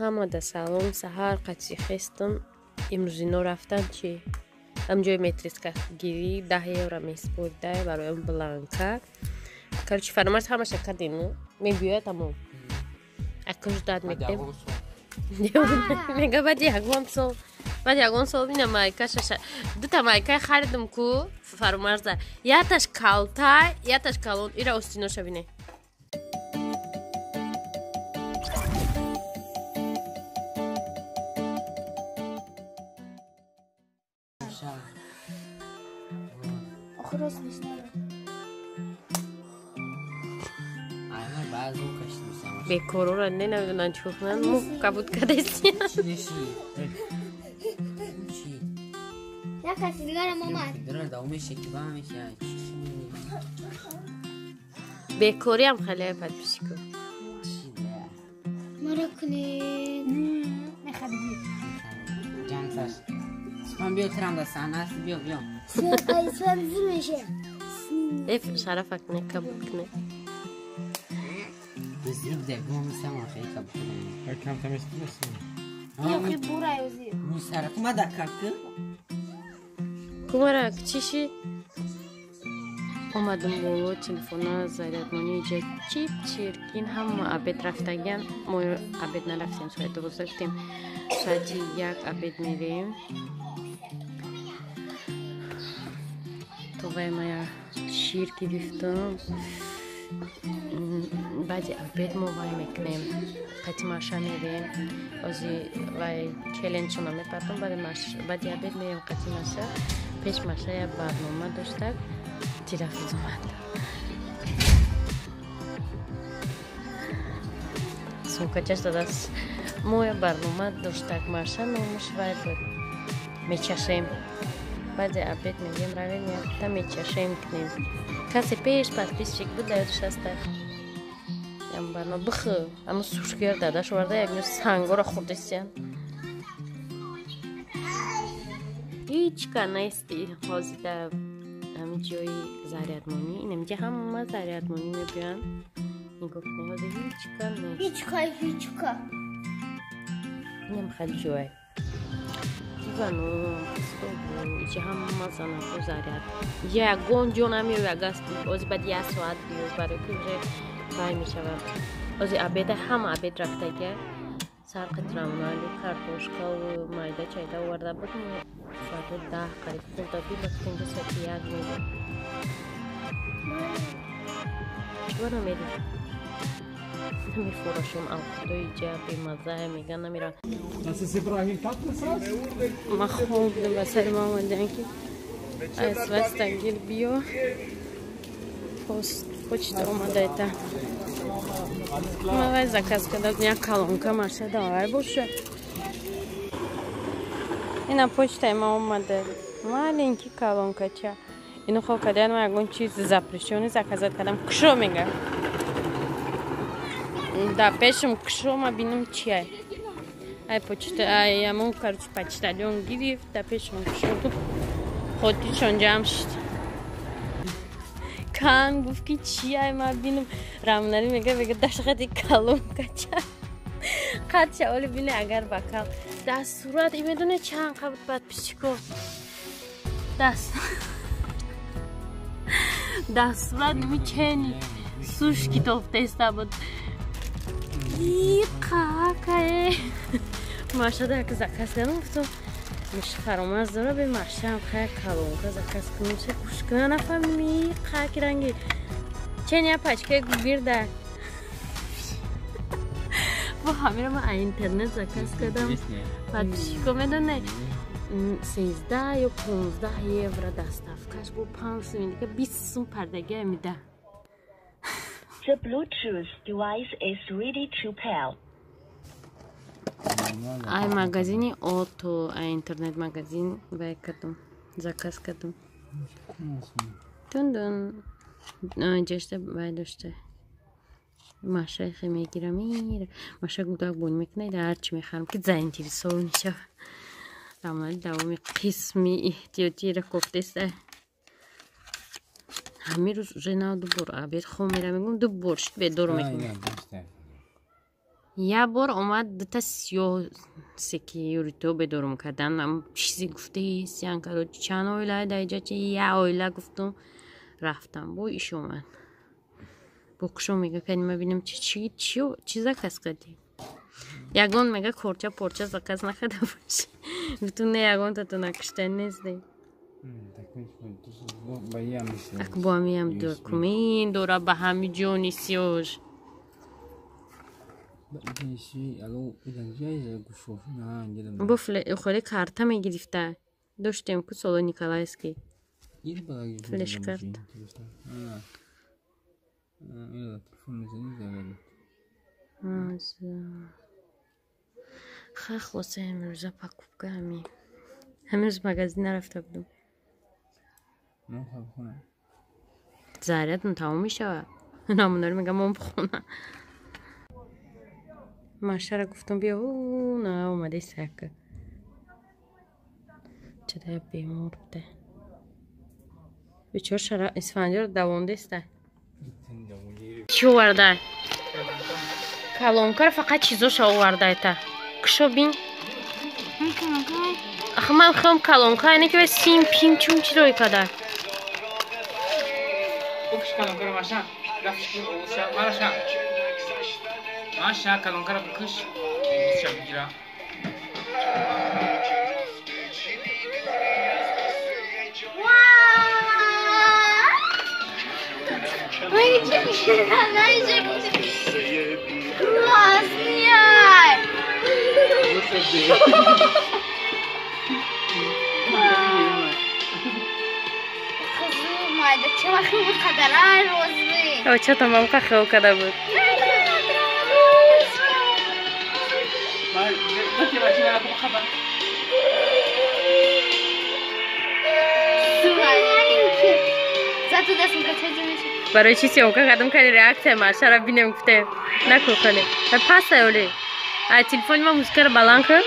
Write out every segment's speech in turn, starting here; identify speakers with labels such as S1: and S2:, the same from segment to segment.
S1: Ҳама да салом, саҳар қатъи хестам. Имрӯз ино рафтан чи? Ҳамҷои метриска гирӣ 10 евро меспорида барои он бланка. Короче, Фаромарз ҳамаша кардем, мебиёяд тамом. Акуш дад мекунем. Мега баъди ягон сол, баъди ягон сол ина майка шаша. Дута майкаи харидам ку Фаромарза. Яташ калта, яташ калон. Ира остиноша бине. Бекорора не намедонанд чӣ кунанд, мо кабуд кардастем. Бекориам хеле подписчико.
S2: Маро кунед.
S1: Эф шарафа кне кабуд кне. Кумарак чиши? Омадам боло, телефона зарядмонӣ иҷа чип чиркин, ҳама обед рафтагиан. Мо обед нарафтем, соати 12 гуфтем, соати 1 обед мерем. Товаи мая шир гирифтам. Баъди обед мо вай мекунем, қати маша мерем. Ози вай челленҷшона мепартом, баъди обед мерем қати маша. Пеш маша як барнома доштак, тирафиз омад. Сумкачаш дадаст. Мо як барнома доштак, маша номуш вай буд. Мечашем. Баъди обед мегем равем якта мечашем кунем. Касе пеш подписчик буд, даёд шаста. Ям барнома бихы, ама сушкиёр дадаш оварда, як нӯ сангора хӯрдастиян. Ҳеҷ ка нести ҳозир дар ҳамин ҷои зарядмонӣ. Инамҷа ҳама зарядмонӣ мебиёянд. Нигоҳ кунед, ҳозир ҳеҷ ка нест.
S2: Ҳеҷ ка, ҳеҷ ка.
S1: Инам хеле ҷой. Дивану, столу, иҷа ҳама занако заряд. Иҷа ягон ҷо намеояд, агар ҳозир баъди як соат биёй, барои ки уже вай мешавад. Ҳозир обеда ҳама обед рафтагия. Сарқати рамонали картошкаву майда чайда оварда буд. Соати 10 қариб хӯрда буд, вақте инҷа соати 1 мезад. Чиба намерӣ? Намефурашон алқудои иҷа бемаззая меган намерам. Ман хоб будам, ба сари ман омадан ки аз вастагир биё. Почта омадаита. Ман вай заказ карда будам, як колонка маша давай боша. Ина почтаи ман омада. Маленький колонкача. Ино хоб кардан ман ягон чиз запрещённый заказать кардам. Кушо мега. Да пешам кушо ма бинам чиай. Ай почта, ай амон короче почтальон гирифт, да пешам кушо ту хотиршон ҷамъ шуд. Кан гуфт ки чиай ма бинам. Рамнари мега, мега дашқати колонкача. Қадша оли бине агар бакал. Дар сурат и медоне чанд қа буд подписчико. Дар сурат мичени сушки тофтеста буд. Иқакае. Маша да як заказ кардам, гуфтам миш Фаромарз дора, бе машаам хая колонка заказ кунам, се гӯш кунам, нафаҳмидам иқаки ранги. Чен я пачкаи гирда. Бо ҳамиро ман аз интернет заказ кардам. Подписчико медоне 13 ё 15 евро доставкаш бо 5 сум, дига 20 сум пардагия мида.
S3: The Bluetooth device is ready to pair.
S1: Ай магазини Ото, ай интернет магазин вай кардам, заказ кардам. Тундун ҷашта вай дошта. Маша хе мегирам, маша гудак бон мекунад, ҳарчи мехарам ки заинтересован шава. Рамали давоми қисми эҳтиётиро кофтеста. Ҳамин рӯз уже нав ду бор обед хом мерам, мегӯям ду бор шуд бедор мекунам. Я бор омад дута сиёҳ секьюрито бедорум кардан. Чизе гуфтаи сиян, короче, чанд оила дар иҷа чи я оила гуфтум, рафтам. Бо иш омад. Бо кушо мега кани ма бинам чи чи чи заказ кардӣ? Ягон мега корча порча заказ накарда бошӣ. Гуфтум не, ягон тато накушта нестем. Ак бо ҳамиам документ дора ба ҳами ҷони сиёш. Бо хеле карта мегирифта. Доштем ку соло Николаевский. Флешкарт. Ха, хулоса, имрӯза покупка ҳами. Ҳамирӯз магазин нарафта будум. Зарядам тамом мешавад. Намунаро мегам мон бихона. Машара гуфтам биё, на омадаи сака. Чада бемор буда. Бечора шара Исфандиёр давондаиста. Чӣ оварда? Колонкаро фақат чизоша оварда. Кушо бин. Ахы ман хелм колонка, ине ки сим пим чун чизое када.
S4: Букш колонкаро маша. Маша. Маша колонкаро букш. Овозша бигира.
S2: Классный!
S1: Чо тамом хел када буд. Барои чӣ съёмка кардам, кани реаксия машара бинем гуфтем. Наку кани. Паса оле. А телефони ма музикаро баланд кун.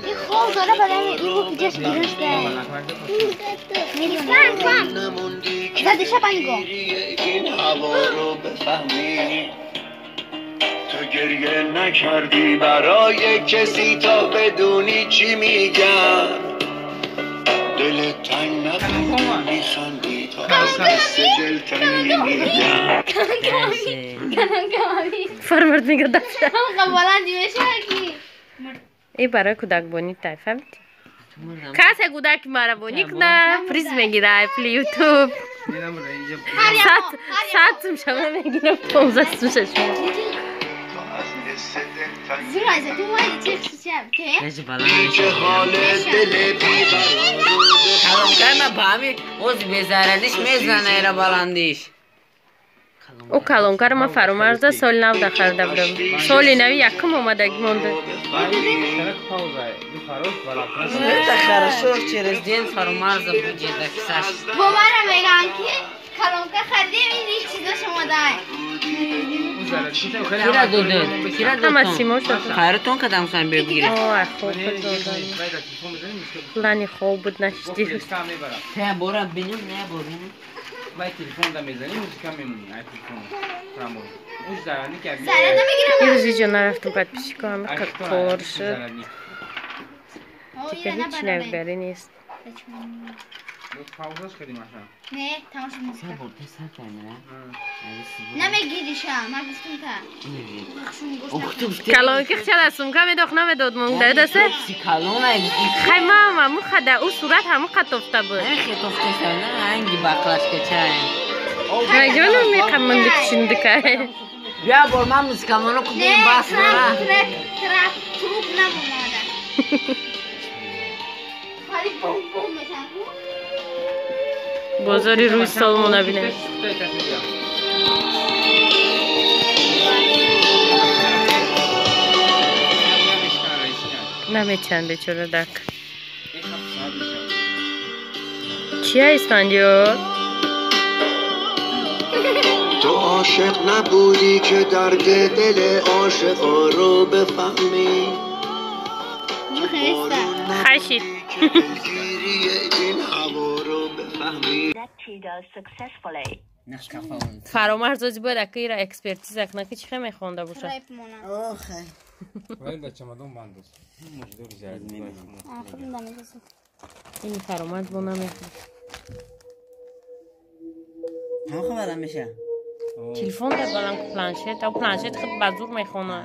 S2: این خال داره برای این جشن گرفته. فهم زده شب انگو.
S5: این هوا رو بفهمی تو گریه نکردی برای کسی تا بدونی چی میگم. دل تنگ نبود میخندی تا از حس دلتنگی میگم.
S1: فرمرد میگه دفتر. Эй, барои кӯдакбонӣ тай фаҳмидӣ? Касе кӯдаки мара бонӣ куна, приз мегира Apple YouTube. 100 сум шама мегирам, 15 сум шашма. О колонкаро ман фаромарза соли нав дахарида будам. Соли нави якум омадагӣ монда.
S6: Это хорошо, через день Фарумарза будет написать.
S2: Бобара меган ки колонка харидем, ин чизош омадай.
S6: Кира доду? Кира
S1: Ҳама
S6: додтон?
S1: симоша.
S6: Хайратон кадам сан бигиред.
S1: Ой, хоб плани хоб буд нашди.
S6: Те бора бинем, не бор бинем.
S4: Вай телефон да мезанӣ, музика мемонӣ, ай телефон. Фрамоз. Уж зарарни ки
S2: Заряд намегирам.
S1: Ирӯз иҷо нарафтум подписчикам, ҳама кор шуд. Дигар ҳеҷ навигарӣ нест.
S4: Паузаш кардӣ маша.
S2: Не, тамом шуд музика.
S6: Се бор те сар кардем,
S2: Намегириша, ман гуфтум та.
S1: Колонки хчала сумка медох намедод монда дасе.
S6: Си колона
S1: Хай мама, мухада ӯ сурат ҳаму қатофта буд.
S6: Не хетофта на анги баклашка чай.
S1: Наҷону меқамонди кушиндикай.
S6: Бия бор ман музикамоно кунем бас бора.
S2: Трап, трап, труп намомада. Хали бум бум мешан.
S1: Бозори рӯи солмо набинем. Намечанд бечора дак. Чия Исфандиёр?
S5: تو عاشق نبودی که درد دل عاشقا رو بفهمی.
S2: خیسته.
S1: خشید.
S5: که دلگیری این هوا رو بفهمی. بفهمی.
S1: Фаромарз ози бояд акира экспертиза кунад, ки чӣ хел мехонда бошад. Ин Фаромарз бо намехонд. Телефон дар баланд, планшет, ав планшет худ ба зур мехонад.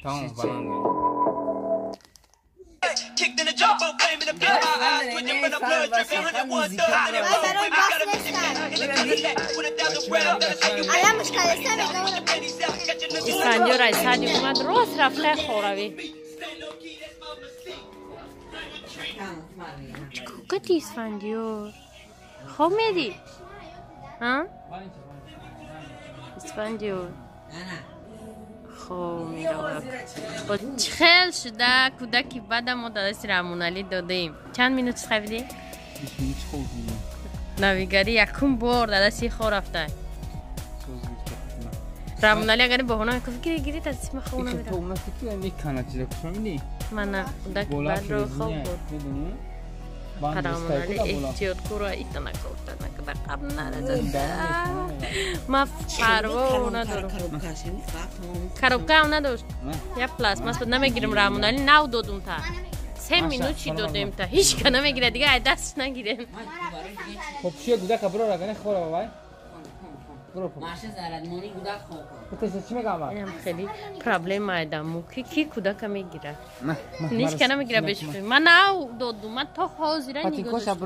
S4: Тамом, баланд.
S1: Исфандиёр ай сади омад, рост рафта хоравӣ. Чикор кардӣ, Исфандиёр? Хоб медӣ? Исфандиёр хоб меравад. Чӣ хел шуда кӯдаки бада мо дар дасти Раҳмоналӣ додем. Чанд минут хобидӣ? Навигарӣ якум бор дар дасти хоб рафта. Раҳмоналӣ агар баҳона мекуфт, гири гири дасти ма хоб намерам. Мана кӯдаки бадро хоб бурд. Раҳмоналӣ эҳтиёткора итанака утанака дар қабл наразад. Ма парво надорам. Коробкаам надошт. Я пластмасс буд, намегирам Раҳмоналӣ, нав додум та. 3 минут чӣ додем та. Ҳеҷ ка намегирад, дига ай дастш нагирем.
S4: Хоб чия гудака бро рагане хора вай.
S1: Инам хеле проблема айдаму ки ки кӯдака мегирад. Ҳеҷ ка намегирад бешӯхӣ. Ман нав додум, ман то ҳозира нигоҳ
S4: доштам.